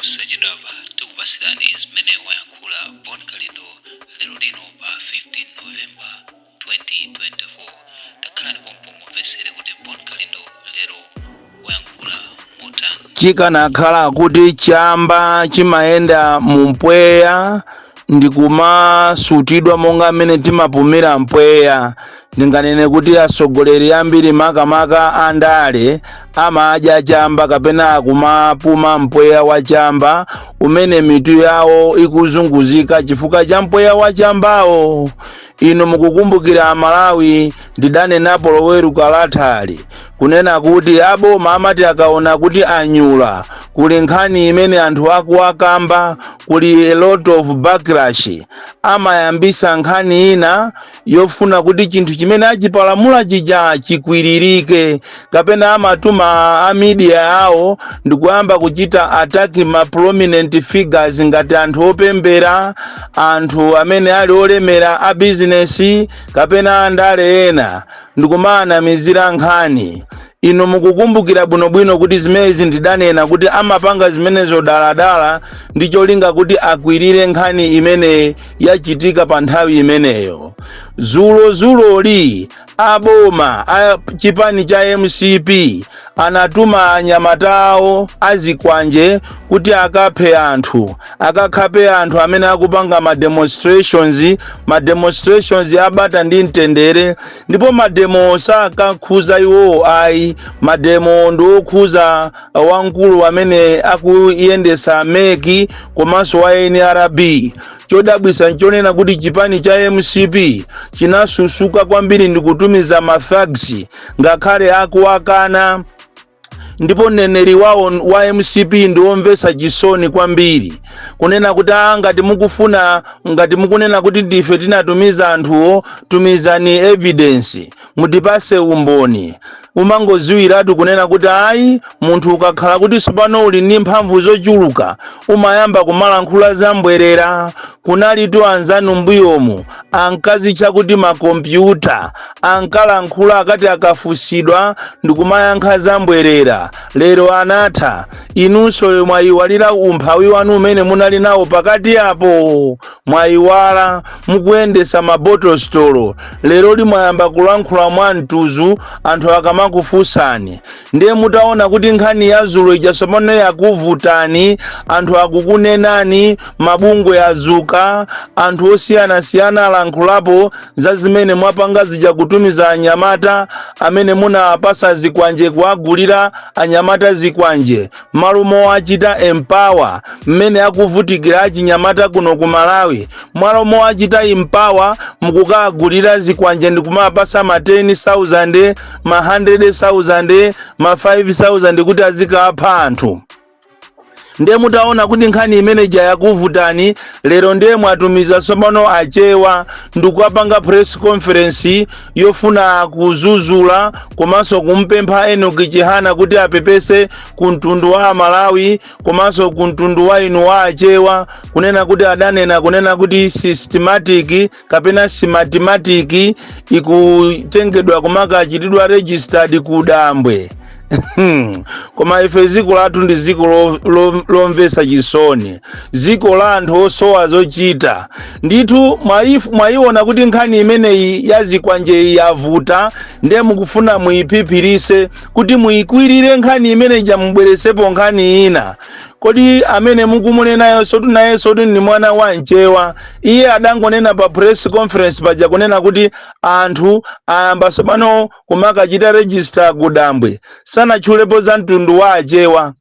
Posachedwapa tikupasirani zimene wayankhula Bon Kalindo lero lino pa 15 November 2024. Takhalani pompo mumvesere kuti Bon Kalindo lero wayankhula motani. Chikanakhala kuti chamba chimayenda mu mpweya ndikumasutidwa monga mmene timapumira mpweya, ndinganene kuti atsogoleri ambiri, makamaka andale, amadya chamba kapena akumapuma mpweya wa chamba umene mitu yawo ikuzunguzika chifukwa cha mpweya wa chambawo. Inu mukukumbukira, Amalawi, ndidanenapo Loweruka lathali kunena kuti aboma amati akaona kuti anyula, kuli nkhani imene anthu akuwakamba, kuli a lot of backlash, amayambisa nkhani ina yofuna kuti chinthu chimene achipalamula chija chikwiririke, kapena amatuma a media yawo ndikuyamba kuchita attack ma prominent figures ngati anthu opembera, anthu amene ali olemera, a bizinesi kapena andale ena, ndikumaanamizira nkhani. Inu mukukumbukira bwinobwino kuti zimenezi ndidanena kuti amapanga zimenezo daladala ndi cholinga kuti akwirire nkhani imene yachitika pa nthawi imeneyo. Zulo zuloli aboma a chipani cha MCP anatuma anyamata awo azikwanje kuti akaphe anthu, akakhape anthu amene akupanga ma demonstrations, ma demonstrations abata ndi mtendere. Ndipo mademo sakakhuza iwowo ayi, mademo ndi okhuza wamkulu amene akuyendesa MEC komanso wa NRB. Chodabwisa nchonena kuti chipani cha MCP chinasusuka kwambiri ndi kutumiza ma thugs ngakhale akuwakana. Ndipo mneneri wawo wa MCP ndi womvetsa chisoni kwambiri kunena kuti, "Ah, ngati mukufuna, ngati mukunena kuti ndife tinatumiza anthuwo, tumizani evidence, mutipase umboni." Umangoziwiratu kunena kuti ayi, munthu ukakhala kuti tsopano uli ndi mphamvu zochuluka, umayamba kumalankhula zambwerera. Kunalitu anzanu mbuyomu ankazitcha kuti makompyuta, ankalankhula akati akafusidwa ndikumayankha zambwerera. Lero anatha. Inunso mwayiwalira umphawi wanu umene munali nawo pakati apo, mwayiwala mukuyendesa ma bottle store. Lero limwayamba kulankhula mwa mtuzu anthu akamakufunsani. Ndiye mutaona kuti nkhani ya zulo ija tsopano yakuvutani, anthu akukunenani, mabungwe azuka, anthu osiyanasiyana alankhulapo za zimene mwapanga zija, kutumiza anyamata amene munawapasa zikwanje, kuwagulira anyamata zikwanje malo mowachita empower mmene akuvutikira achinyamata kuno ku Malawi. Mwalo mowachita empower, mukukagulira zikwanje ndikumapasa ma 10,000, ma 100,000, ma 5,000 kuti azikapha anthu. Ndiye mutaona kuti nkhani imeneja yakuvutani, lero ndiye mwatumiza tsopano Achewa ndikukapanga press conference yofuna kuzuzula komanso kumpempha Enoch Chihana kuti apepese ku mtundu wa Malawi komanso ku mtundu wa inu wa Achewa, kunena kuti adanena kunena kuti systematic kapena Smartmatic ikutengedwa kumakachitidwa registered ku dambwe. Koma ife dziko lathu ndi dziko lomvetsa chisoni, dziko la anthu osowa zochita ndithu. Mwayiona kuti nkhani imeneyi ya zikwanjeyi yavuta, ndiye mukufuna muyiphiphirise kuti muyikwirire nkhani imeneyi, mubweresepo nkhani ina. Kodi amene mukumunenayo sotu naye sotu ndi mwana wa Mchewa? Iye adangonena pa press conference paja kunena kuti anthu ayamba tsopano kumakachita register kudambwe, sanatchulepo za mtundu wa Achewa.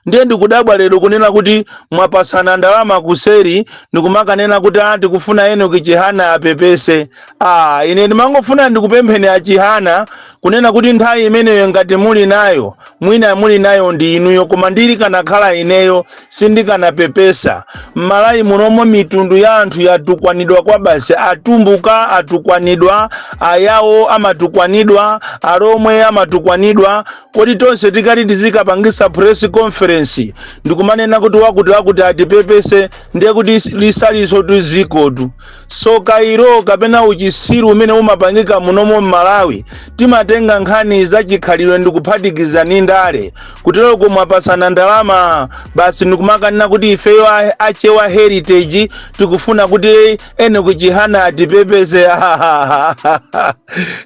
Ndiye ndikudabwa lero kunena kuti mwapasana ndalama kuseri ndikumakanena kuti, "Ah, tikufuna Enoch Chihana apepese." Ah, ine ndimangofuna ndikupempheni aChihana kunena kuti nthawi imeneyo ngati muli nayo, mwina muli nayo ndi inuyo, koma ndili kanakhala ineyo sindikanapepesa. M'Malawi munomo mitundu ya anthu yatukwanidwa kwa basi. Atumbuka atukwanidwa, Ayawo amatukwanidwa, Alomwe amatukwanidwa. Kodi tonse tikati tizikapangisa press conference ndikumanena kuti wakuti wakuti atipepese, ndiye kuti lisaliso tuzikotu sokairo kapena uchisiru umene umapangika munomo m'Malawi? Timatenga Mumatenga nkhani za chikhalidwe ndikuphatikiza ndi ndale. Kuteroko mwapasana ndalama basi, ndikumakanena kuti ifeyo Achewa heritage tikufuna kuti Enoch Chihana atipepese.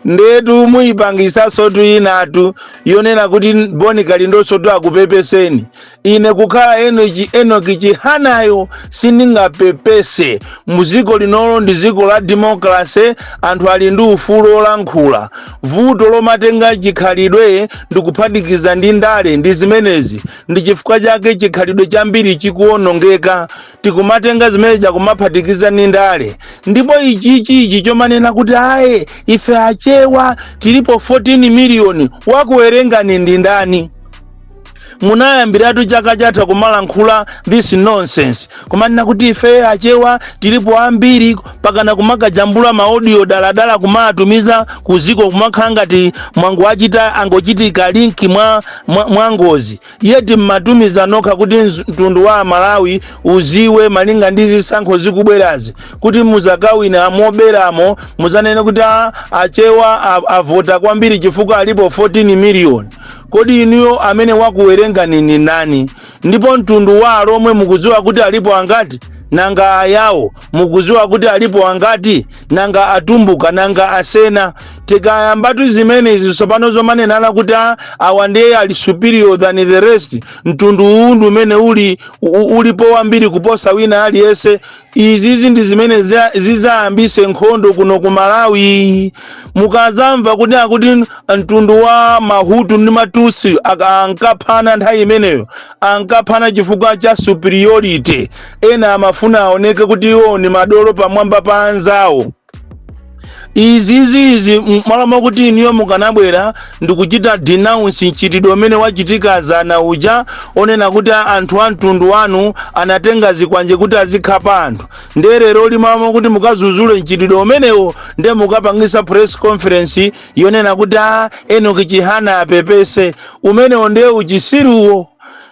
Ndetu muyipangisasotu inatu yonena kuti Bon Kalindonso akupepeseni. Ine kukhala Enoch Chihanayo sindingapepese. Muziko linolo ndi ziko la democracy, anthu ali ndi ufulu olankhula. Vuto lomatenga chikhalidwe ndikuphatikiza ndi ndale ndi zimenezi, ndi chifukwa chake chikhalidwe chambiri chikuwonongeka. Tikumatenga zimene chakumaphatikiza ndi ndale. Ndipo ichichi ichi chomanena kuti aye, ife Achewa tilipo 14 miliyoni, wakuwerengani ndi ndani? Munayambiratu chaka chatha kumalankhula this nonsense, kumanena kuti ife Achewa tilipo ambiri, pakana kumakajambula ma audio daladala kumatumiza kuziko, kumakhala ngati mwangu achita angochitika link mwa ngozi yeti. Mmatumiza nokha kuti mtundu wa Malawi uziwe malinga ndi zisankho zikubwerazi, kuti muzakawina moberamo muzanene kuti Achewa avota kwambiri chifukwa alipo 14 miliyoni. Kodi inuyo amene wakuwerengani ni ndani? Ndipo mtundu wa Alomwe mukudziwa kuti alipo angati? Nanga Ayawo mukudziwa kuti alipo angati? Nanga Atumbuka? Nanga Asena? Tikayambatu zimenezi tsopano zomanenana kuti awa ndiye ali superior than the rest, mtundu uwu ndi umene uli ulipo wambiri kuposa wina aliyense, izizi ndi zimene zizayambise nkhondo kuno ku Malawi. Mukazamva kuti akuti mtundu wa Mahutu ndi Matusi ankaphana nthawi imeneyo, ankaphana chifukwa cha superiority. Ena amafuna aoneke kuti iwo ni madolo pamwamba pa anzawo. Izizi izi malo mokuti iniyo mukanabwera ndikuchita denounce mchitidwe umene wachitika zana uja, onena kuti anthu a mtundu wanu anatenga zikwanje kuti azikhapa anthu, ndiye lero limalo mokuti mukazuzule mchitidwe umenewo, ndiye mukapangisa press conference yonena kuti a Enoch Chihana apepese. Umenewo ndiye uchisiruwo.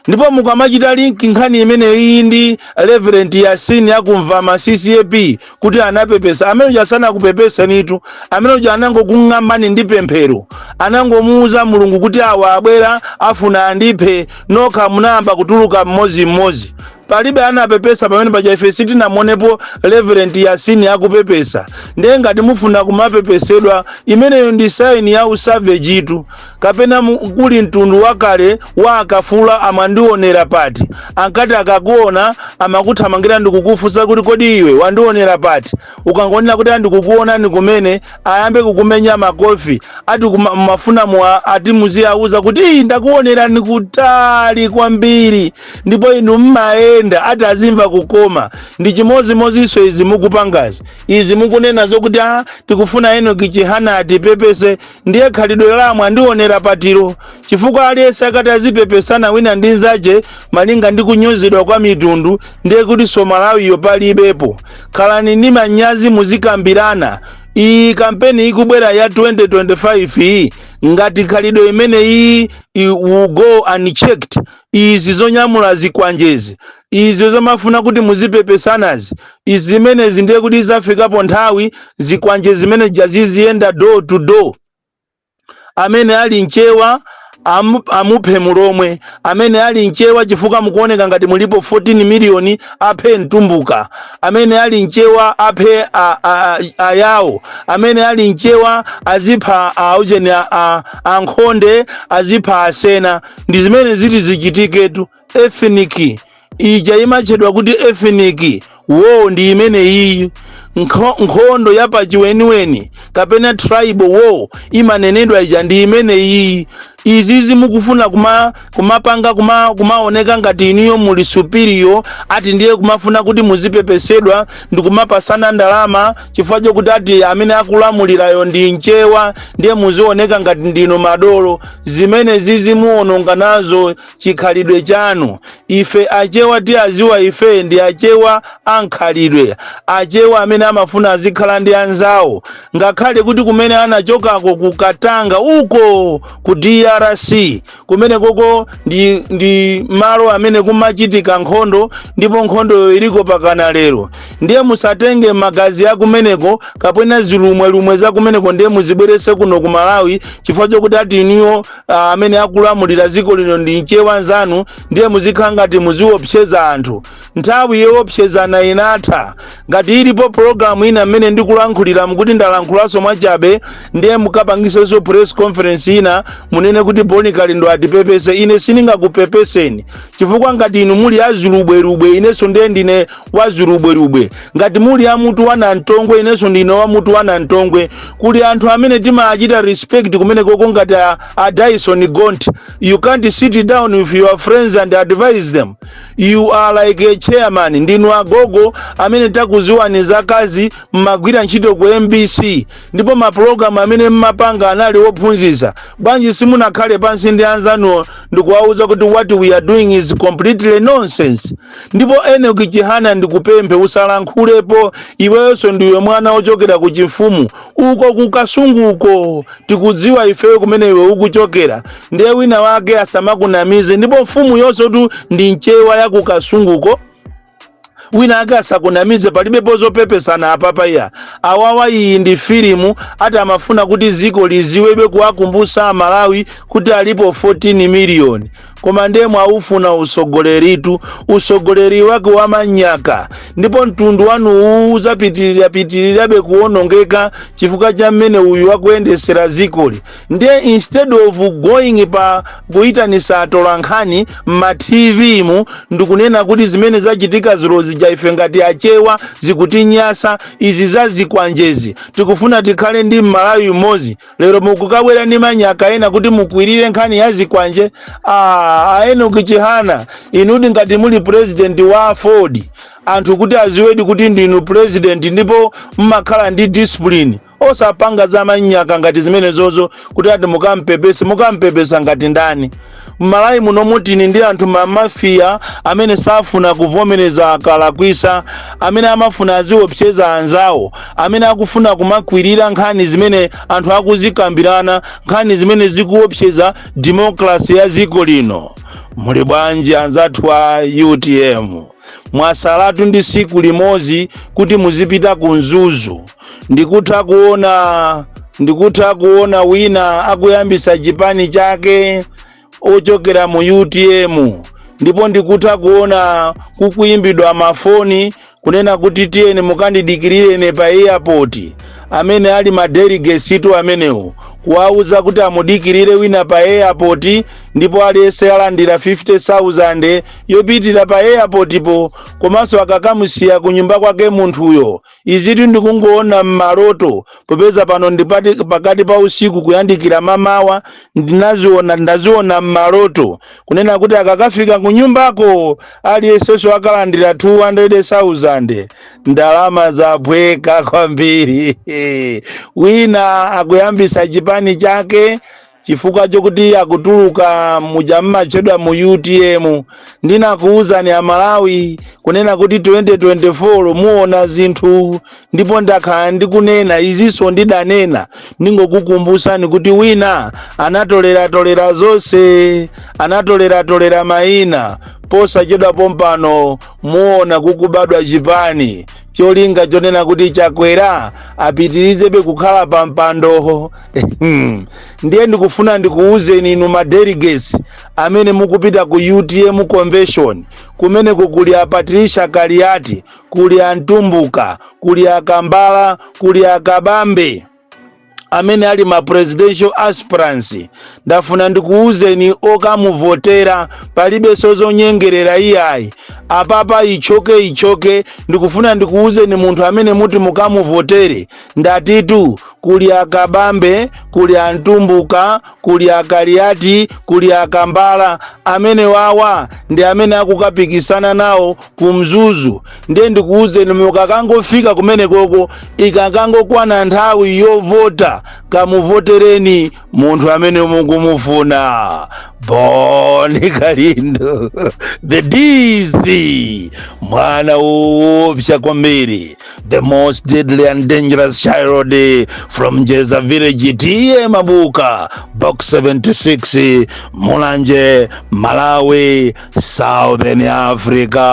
Ndipo mukamachita link nkhani imeneyi ndi Reverend Yasini akumva ma CCAP kuti anapepesa, amene uja sanakupepesa nitu. Amene uja anangokung'ambani ndi pemphero, anangomuuza Mulungu kuti awa abwera afuna andiphe. Nokha munayamba kutuluka mmodzimmodzi, palibe anapepesa pamene paja. Ife sitinamuonepo Reverend Yasini akupepesa. Ndiye ngati mufuna kumapepesedwa, imeneyo ndi sign ya u savage tu. Kapena kuli mtundu wakale wa akafula, amandionera pati, ankati akakuona amakuthamangira ndikukufunsa kuti, "Kodi iwe wandionera pati?" Ukangonena kuti andikukuonani kumene, ayambe kukumenya makofi. Ati mafuna ati muziyauza kuti, "Ii, ndakuonerani kutali kwambiri ndipo inu mmayenda," ati azimva kukoma. Ndi chimozimozinso izi mukupangazi, izi mukunena zokuti a tikufuna Enoch Chihana atipepese, ndiye khalidwe lamwe andionera patiro, chifukwa aliyense akati azipepesana wina ndi nzache malinga ndi kunyozedwa kwa mitundu, ndiye kuti Somalawiyo palibepo. Khalani ndi manyazi, muzikambirana. Iyi kampeni ikubwera ya 2025 iyi, ngati khalidwe imene iyi will go unchecked, izi zonyamula zikwanjezi, izi zomafuna kuti muzipepesanazi, izi zimenezi, ndiye kuti izafikapo nthawi zikwanje zimene jaziziyenda door to door. Amene ali Mchewa amuphe Mulomwe, amene ali Mchewa, chifukwa mukuoneka ngati mulipo 14 miliyoni, aphe Mtumbuka, amene ali Mchewa aphe Ayawo, amene ali Mchewa azipha aujeni Ankhonde, azipha Asena. Ndi zimene ziti zichitiketu. Ethnic ija imatchedwa kuti ethnic war ndi imene iyi, nkhondo ya pachiweniweni kapena tribal war imanenedwa ija ndi imene iyi. Izizi mukufuna kumapanga kumaoneka ngati iniyo muli superior, ati ndiye kumafuna kuti muzipepesedwa ndi kumapasana ndalama chifukwa chokuti ati amene akulamulirayo ndi Mchewa, ndiye muzioneka ngati ndinu madolo. Zimene zizi muononga nazo chikhalidwe chanu. Ife Achewa tiaziwa, ife ndi Achewa ankhalidwe, Achewa amene amafuna azikhala ndi anzawo, ngakhale kuti kumene anachokako kukatanga uko ku DR. DRC. Kumene koko ndi malo amene kumachitika nkhondo, ndipo nkhondoyo iliko pakana lero. Ndiye musatenge magazi akumeneko kapena zilumwelumwe za kumeneko, ndiye muzibwerese kuno ku Malawi, chifukwa chokuti ati iniyo amene akulamulira dziko lino ndi Mchewa nzanu. Ndiye muzikhala ngati muziopseza anthu. Nthawi yoopsezana inatha. Ngati ilipo pologalamu ina mmene ndikulankhulira mukuti ndalankhulanso mwachabe, ndiye mukapangisenso press conference ina, munene kuti Boni Kalindo atipepese. Ine sindingakupepeseni, chifukwa ngati inu muli azilubwerubwe, inenso ndiye ndine wazilubwerubwe. Ngati muli amutu wa namtongwe, inenso ndine wamutu wa namtongwe. Kuli anthu amene timachita respect kumene koko, ngati a Dyson Gont. You can't sit down with your friends and advise them. You are like a chairman, ndinu agogo amene takuziwani zakazi, mmagwira ntchito ku MBC, ndipo mapulogalamu amene mmapanga anali wophunzitsa. Bwanji simunakhale pansi ndi anzanuwo ndikuwauza kuti what we are doing is completely nonsense? Ndipo Enoch Chihana, ndikupemphe, usalankhulepo. Iwenso ndiwe mwana wochokera ku chifumu uko kukasunguko, tikudziwa ifeyo kumene iwe ukuchokera. Ndiye wina wake asamakunamize. Ndipo mfumu yonse tu ndi Mchewa ya kukasunguko. Wina ake asakunamize, palibepo zopepesana apapa iya. Awawa, iyi ndi filimu. Ati amafuna kuti ziko liziwebe, kuwakumbusa Amalawi kuti alipo 14 miliyoni. Koma ndiye mwaufuna usogoleritu, usogoleri wake wamanyaka. Ndipo mtundu wanu uwu uzapitirira pitirirabe kuwonongeka chifukwa cha mmene uyu wakuyendesera zikoli. Ndiye instead of going pa kuyitanisa atolankhani mma TV mu ndikunena kuti zimene zachitika zilozija, ife ngati Achewa zikutinyasa, izi zazikwanjezi, tikufuna tikhale ndi Mmalawi mmodzi, lero mukukabwera ndi manyaka ena kuti mukwirire nkhani ya zikwanje. Ah, a Enoch Chihana, inudi ngati muli president wa AFORD, anthu kuti aziwedi kuti ndinu president ndipo mmakhala ndi discipline, osapanga za manyaka ngati zimene zozo kuti ati mukampepese. Mukampepesa ngati ndani? Mmalawi muno mutini ndi anthu mamafiya amene safuna kuvomereza akalakwisa, amene amafuna aziopseza anzawo, amene akufuna kumakwirira nkhani zimene anthu akuzikambirana, nkhani zimene zikuopseza democracy ya dziko lino. Muli bwanji anzathu a UTM? Mwasalatu ndi siku limodzi kuti muzipita ku Mzuzu. Ndikutha kuona wina akuyambisa chipani chake ochokera mu UTM, ndipo ndikutha kuona kukuyimbidwa mafoni kunena kuti tiyeni mukandidikirire pa airport. Amene ali ma delegates tu amenewo, kuwauza kuti amudikirire wina pa airport, ndipo aliyense alandira 50,000 yopitira pa airport po, komanso akakamusiya ku nyumba kwake munthuyo. Izitu ndikungoona m'maloto, popeza pano ndipati pakati pa usiku kuyandikira mamawa. Ndinaziona, ndaziona m'maloto kunena kuti akakafika ku nyumbako aliyensenso akalandira 200,000. Ndalama zaphweka kwambiri. Wina akuyambisa chipani chake chifukwa chokuti akutuluka muja mmatchedwa mu UTM. Ndinakuwuzani Amalawi kunena kuti 2024 muona zinthu, ndipo ndakhala ndikunena izinso, ndidanena. Ndingokukumbusani kuti wina anatoleratolera zonse, anatoleratolera mayina. Posachedwa pompano muona kukubadwa chipani, cholinga chonena kuti Chakwera apitirizebe kukhala pa mpando. Ndiye ndikufuna ndikuwuzeni inu ma delegates amene mukupita ku UTM convention, kumeneko kuli a Patricia Kaliati, kuli a Mtumbuka, kuli a Kambala, kuli a Kabambe amene ali ma presidential aspirants. Ndafuna ndikuwuzeni okamuvotera, palibenso zonyengerera iyayi apapa, ichoke ichoke. Ndikufuna ndikuwuzeni munthu amene muti mukamuvotere, ndatitu kuli akabambe, kuli antumbuka, kuli akaliati, kuli akambala. Amene wawa ndi amene akukapikisana nawo ku Mzuzu. Ndiye ndikuwuzeni, mukakangofika kumene koko, ikakangokwana nthawi yovota, kamuvotereni munthu amene mukumufuna. Boni Kalindo the DC, mwana woopsa kwambiri, the most deadly and dangerous child from Jeza village. T T/A Mabuka, Box 76, Mulanje, Malawi, Southern Africa.